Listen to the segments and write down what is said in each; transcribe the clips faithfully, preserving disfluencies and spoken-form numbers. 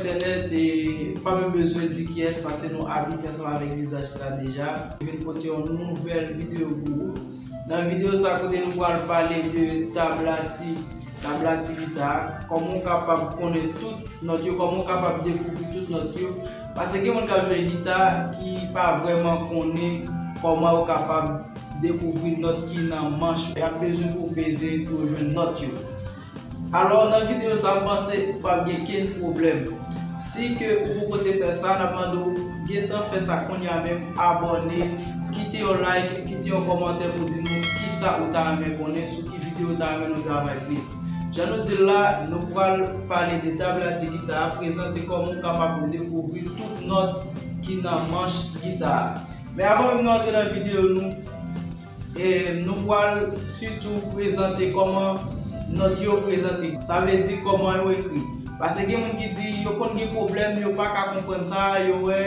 entènèt, e pa menm bezwen di kiyès, paske nou abitye ansanm avèk vizaj sa deja. Vin pote yon nouvèl videyo pou ou. Nan videyo sa, kote nou pral pale de tablati, tablati gita, kòman w kapab konnen tout nòt yo, kòman w kapab dekouvri tout nòt yo. Paske gen moun k ap jwe gita ki pa vrèman konnen kòman yo kapab dekouvri nòt ki nan manch yo. Y ap bezwen pou w peze pou w jwenn nòt yo. Alò, nan videyo sa, m panse ou p ap gen kenn pwoblèm. Si ke ou poko te fè sa, n ap mande w gentan fè sa kounye a menm, abòne, kite yon like, kite yon kòmantè pou di nou kisa ou ta renmen konnen, sou ki videyo ou ta renmen nou travay plis. Jan nou di l la, nou pral pale de tablati gita a, prezante kòman ou kapab dekouvri tout nòt ki nan manch gita a. Men avan menm nou antre nan videyo nou, e nou pral sitou prezante kòman nòt yo prezante. Sa vle di kòman yo ekri. Paske gen moun ki di yo konn gen pwoblèm, yo pa ka konprann sa, yo wè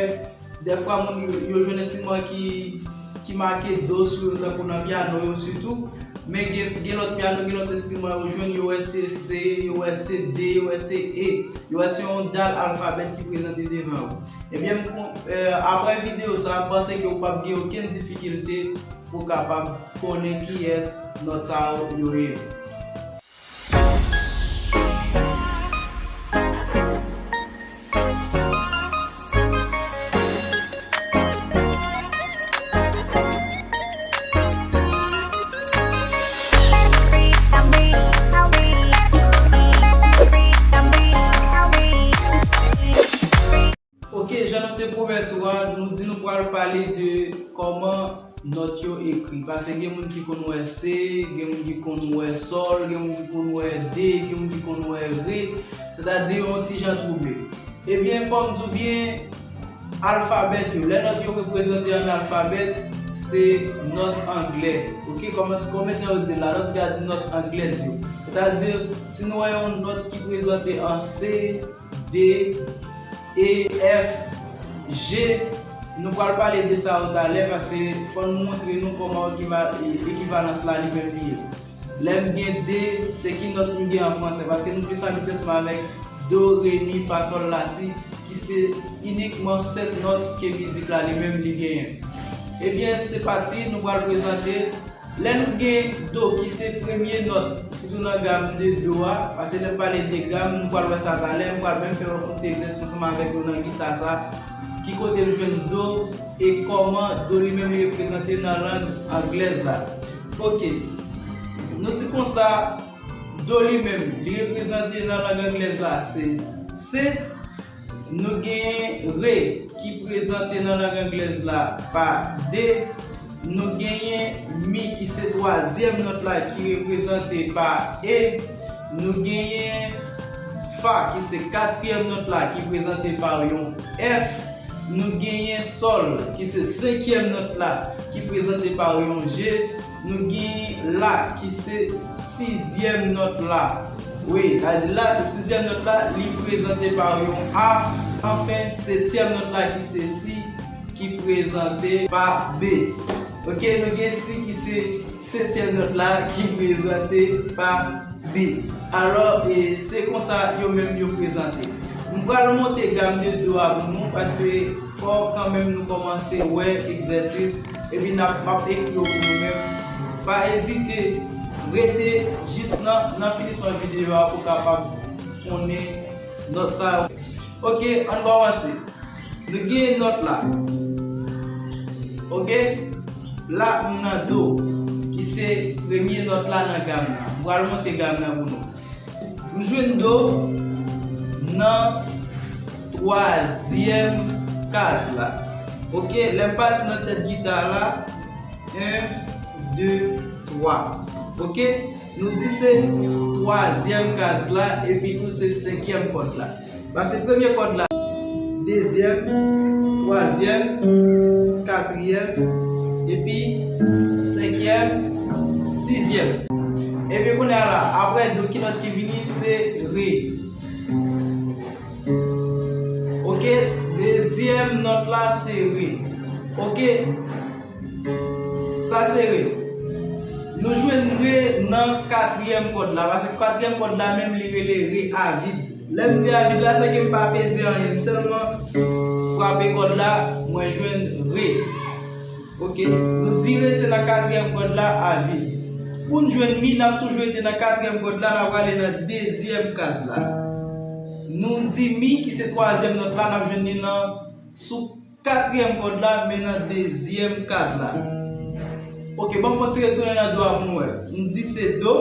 dèfwa moun yo, yo jwenn enstriman ki, ki make do sou yo, tankou nan pyano yo sitou. Men gen, gen lòt pyano, gen lòt enstriman yo jwenn, yo wè se C, yo wè se D, yo wè se E. Yo wè se yon dal alfabèt ki prezante devan yo. Ebyen, m kon-, eh, apre videyo sa, m panse ke ou p ap gen okenn difikilte pou w kapab konnen kiyès nòt sa yo ye. Ok, jan nou te pwomèt ou a, nou di nou pral pale de kòman nòt yo ekri. Paske gen moun ki konn wè C, gen moun ki konn wè sòl, gen moun ki konn wè D, gen moun ki konn wè re. Sètadi yon ti jan twouble. Ebyen, fò m di w byen, alfabèt yo. Lè nòt yo reprezante an alfabèt, se nòt anglè. Ok, kòman, kòman yo di la, nòt yo di nòt anglèz yo. Sètadi, si nou wè yon nòt ki prezante an C, D, E, F, G. Nou pral pale de sa yo talè, paske fò nou montre nou kòman ekiva-, ekivalans la li menm li ye. Lè m gen D, se ki nòt m gen an fransè? Paske nou plis abitye ansanm avèk do, re, mi, fa, sòl, la, si, ki se inikman sèt nòt ke mizik la li menm li genyen. Ebyen, se pati nou pral prezante. Lè nou gen do ki se premye nòt, sitou nan gam de do a, paske lè m pale de gam, nou pral wè sa talè, m pral menm fè yon ti egzèsis ansanm avèk nou nan gita sa, ki kote m jwenn do e kòman do li menm li reprezante nan lang anglèz la. Ok, nou di konsa, do li menm, li reprezante nan lang anglèz la, se C. Nou genyen re ki prezante nan lang anglèz la pa D. Nou genyen mi ki se twazyèm nòt la ki reprezante pa E. Nou genyen fa ki se katriyèm nòt la ki prezante pa yon F. Nou genyen sòl ki se senkyèm nòt la ki prezante pa yon G. Nou gen la ki se sizyèm nòt la. Wi, sa di la se sizyèm nòt la, li prezante pa yon A. Anfen, setyèm nòt la ki se si, ki prezante pa B. Ok, nou gen si ki se setyèm nòt la, ki prezante pa B. Alò, e, se konsa yo menm yo prezante. M pral monte gam de do a pou nou, paske fò kanmenm nou kòmanse wè egzèsis, epi n ap, m ap ekri yo pou nou menm. Pa ezite, rete jis nan, nan finisman videyo a pou w kapab konnen nòt sa yo. Ok, ann avanse. Nou gen nòt la. Ok? La, m nan do, ki se premye nòt la nan gam nan. M pral monte gam nan pou nou. M jwenn do nan twazyèm kaz la. Ok, lè m pati nan tèt gita la, en, de, twa. Ok, nou di se twazyèm kaz la, epi tou se senkyèm kòd la. Paske premye kòd la, dezyèm, twazyèm, katriyèm, epi senkyèm, sizyèm. Epi kounye a la, apre do, ki nòt ki vini? Se re. Ok, dezyèm nòt la se re. Ok, sa se re. Nou jwenn re nan katriyèm kòd la, paske katriyèm kòd la menm li rele re a vid. Lè m di a vid la, se ke m pa peze anyen, m sèlman frape kòd la, mwen jwenn re. Ok, nou di re se nan katriyèm kòd la a vid. Pou n jwenn mi, n ap toujou rete nan katriyèm kòd la, n ap prale nan dezyèm kaz la. Nou di mi, ki se twazyèm nòt la, n ap jwenn li nan sou katriyèm kòd la, men nan dezyèm kaz la. Ok, ban m fè yon ti retounen nan do a pou nou wè. M di se do.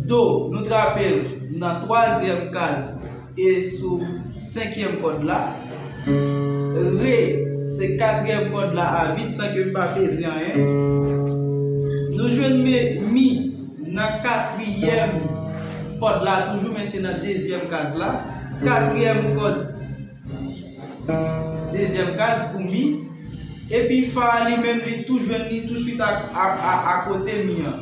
Do, nou trape l nan twazyèm kaz e sou senkyèm kòd la. Re, se katriyèm kòd la a vid, san ke m pa peze anyen. Nou jwenn me-, mi nan katriyèm kòd la toujou, men se nan dezyèm kaz la. Katriyèm kòd, dezyèm kaz pou mi. Epi fa a li menm, li tou jwenn li tousuit a, a, a, akote mi an.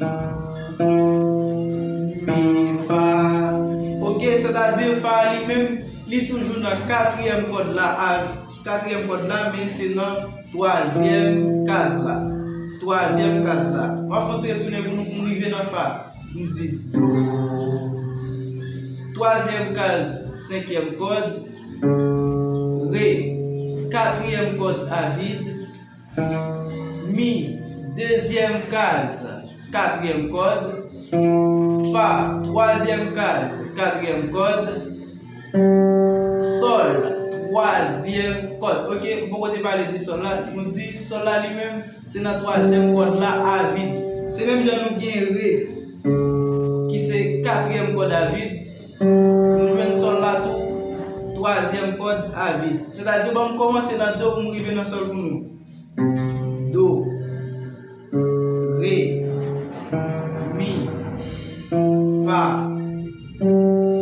Mi, fa. Ok, sètadi fa a li menm, li toujou nan katriyèm kòd la, a, katriyèm kòd la, men se nan twazyèm kaz la. Twazyèm kaz la. M ap fè yon ti retounen pou nou, pou nou rive nan fa. M di do. Twazyèm kaz, senkyèm kòd. Re, katriyèm kòd a vid. Mi, dezyèm kaz, katriyèm kòd. Fa, twazyèm kaz, katriyèm kòd. Sòl, twazyèm kòd. Ok, m poko te pale de sòl la. Nou di sòl la li menm, se nan twazyèm kòd la a vid. Se menm jan nou gen re, ki se katriyèm kòd a vid. Nou jwenn sòl la tou, twazyèm kòd a vid. Sètadi, ban m kòmanse nan do pou m rive nan sòl pou nou. Do, re, mi, fa,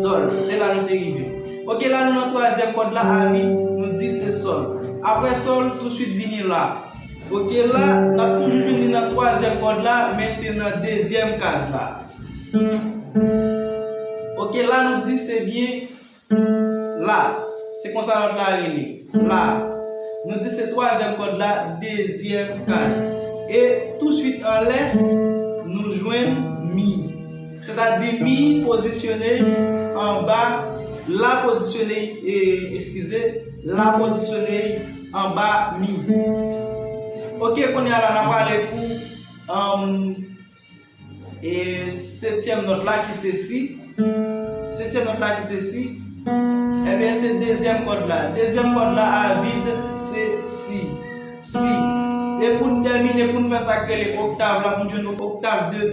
sòl. Se la nou te rive. Ok, la nou nan twazyèm kòd la a vid, nou di se sòl. Apre sòl, tousuit vini la. Ok, la, n ap toujou jwenn li nan twazyèm kòd la, men se nan dezyèm kaz la. Ok, la nou di se byen la. Se konsa nòt la rele. La. Nou di se twazyèm kòd la, dezyèm kaz. E tousuit anlè, nou jwenn mi. Sètadi mi pozisyone anba, la pozisyone, e, eskize, la pozisyone anba mi. Ok, kounye a la, n ap prale pou, um, e setyèm nòt la ki se si. Setyèm nòt la ki se si. Ebyen, se dezyèm kòd la. Dezyèm kòd la a vid, se si. Si. E pou n tèmine, pou n fè sa k rele oktav la, pou n jwenn oktav de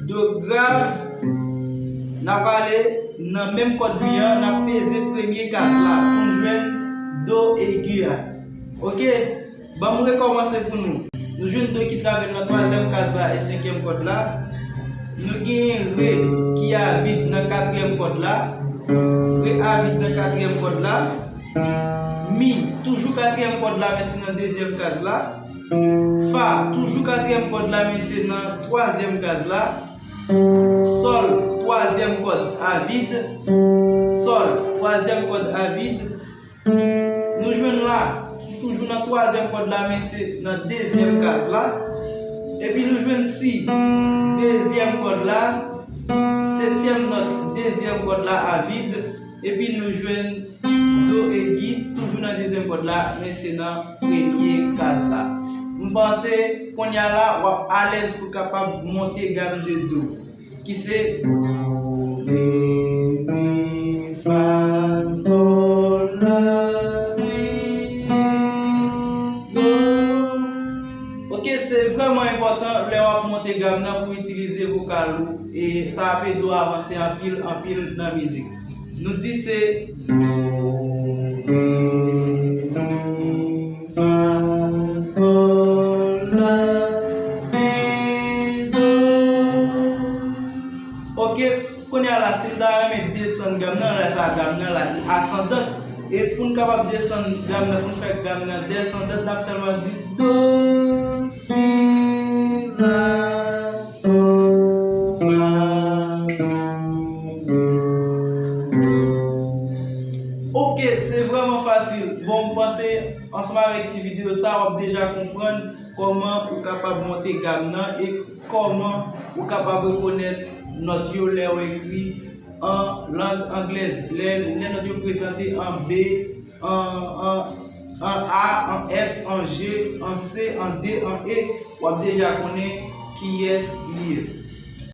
do grav, n ap ale nan menm kòd li an, n ap peze premye kaz la pou n jwenn do egi a. Ok? Ban m rekòmanse pou nou. Nou jwenn do ki trape nan twazyèm kaz la e senkyèm kòd la. Nou genyen re ki a vid nan katriyèm kòd la. Re a vid nan katriyèm kòd la. Mi, toujou katriyèm kòd la, men se nan dezyèm kaz la. Fa, toujou katriyèm kòd la, men se nan twazyèm kaz la. Sòl, twazyèm kòd a vid. Sòl, twazyèm kòd a vid. Nou jwenn la, ki toujou nan twazyèm kòd la, men se nan dezyèm kaz la. Epi nou jwenn si, dezyèm kòd la, setyèm nòt, dezyèm kòd la a vid. Epi nou jwenn do egi, toujou nan dezyèm kòd la, men se nan premye kaz la. M panse, kounye a la, w ap alèz pou kapab monte gam de do. Ki se do, re, mi, fa, sòl, la, si, do. Ok, se vrèman enpòtan lè w ap monte gam nan pou itilize vokal ou, e sa ap ede w avanse anpil, anpil nan mizik. Nou di se do, re, mi, fa, sòl, la, si, do. Ok, kounye a la, si m ta renmen desann gam nan, lè sa gam nan la, li asandan. E pou n kapab desann gam nan, pou n fè gam nan desandan, n ap sèlman di do, si, la, sòl, fa, do, re. Ok, se vrèman fasil. Bon, m panse, ansanm avèk ti videyo sa, w ap deja konprann kòman ou kapab monte gam nan e kòman ou kapab rekonèt nòt yo lè w ekri an lang anglèz. Lè, lè nòt yo prezante an B, an, an, an A, an F, an G, an C, an D, an E, w ap deja konnen kiyès li ye.